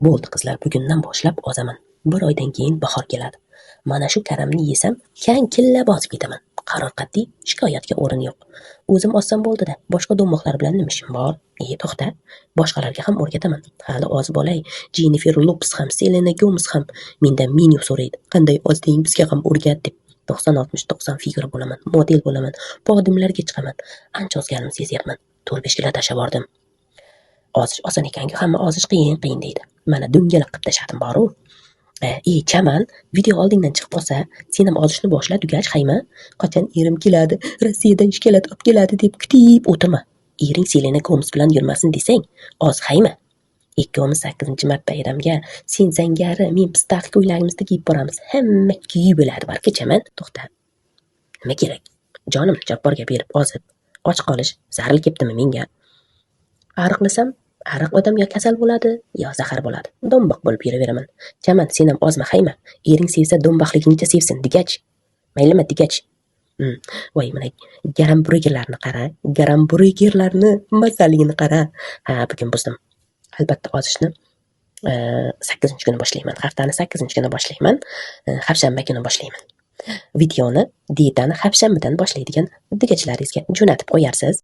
Bo'ldi, qizlar, bugundan boshlab ozaman. Bir oydan keyin bahor keladi. Mana shu karamni yesam, kankillab ozib ketaman. Qaror qat'iy, shikoyatga o'rin yo'q. O'zim ozsam bo'ldi-da, boshqa do'mboqlar bilan nima ishim bor? E, to'xta, boshqalarga ham o'rgataman. Hali ozib olay. Jennifer Lopes ham, Selena Gomez ham mendan menyu so'raydi. Qanday ozding, bizga ham o'rgat deb. 90 60 90 figura bo'laman, model bo'laman, podiumlarga chiqaman. Ancha ozganimni sezyapman. 4-5 kilo tashlab yubordim. Ozish oson ekan-ku, hamma ozish qiyin, qiyin deydi. Mana do'ngalak qilib tashladim boru. E, Chaman, video oldingdan chiqib qolsa, sen ham ozishni boshla, dugach, haymi? Qachon erim keladi, Rossiyadan shokolad olib keladi deb kutib o'tirma. Ering Selena Gomez bilan yurmasin desang, oz, haymi? Ikkovimiz 8-mart bayramga sen zangari, men pistaq ko'ylagimizni kiyib boramiz. Hamma kuyib bo'ladi barka, Chaman. To'xta. Nima kerak? Jonimni Jabborga berib ozib, och qolish zaril keptimi menga? Ariqlasam, ariq odam yo kasal bo'ladi, yo zahar bo'ladi. Do'mboq bo'lib yuraveraman. Chaman, sen ham ozma, haymi? Ering sevsa, do'mboqligingcha sevsin, degach. Maylimi, degach. Voy, mana garamburgerlarni qara, garamburgerlarni mazaligini qara. Ha, bugun buzdim. Albatta ozishni 8-kuni boshlayman. Haftani 8-kuni boshlayman. Hakshanba kuni boshlayman. Videoni dietani hakshanbadan boshlaydigan degachlaringizga jo'natib qo'yarsiz.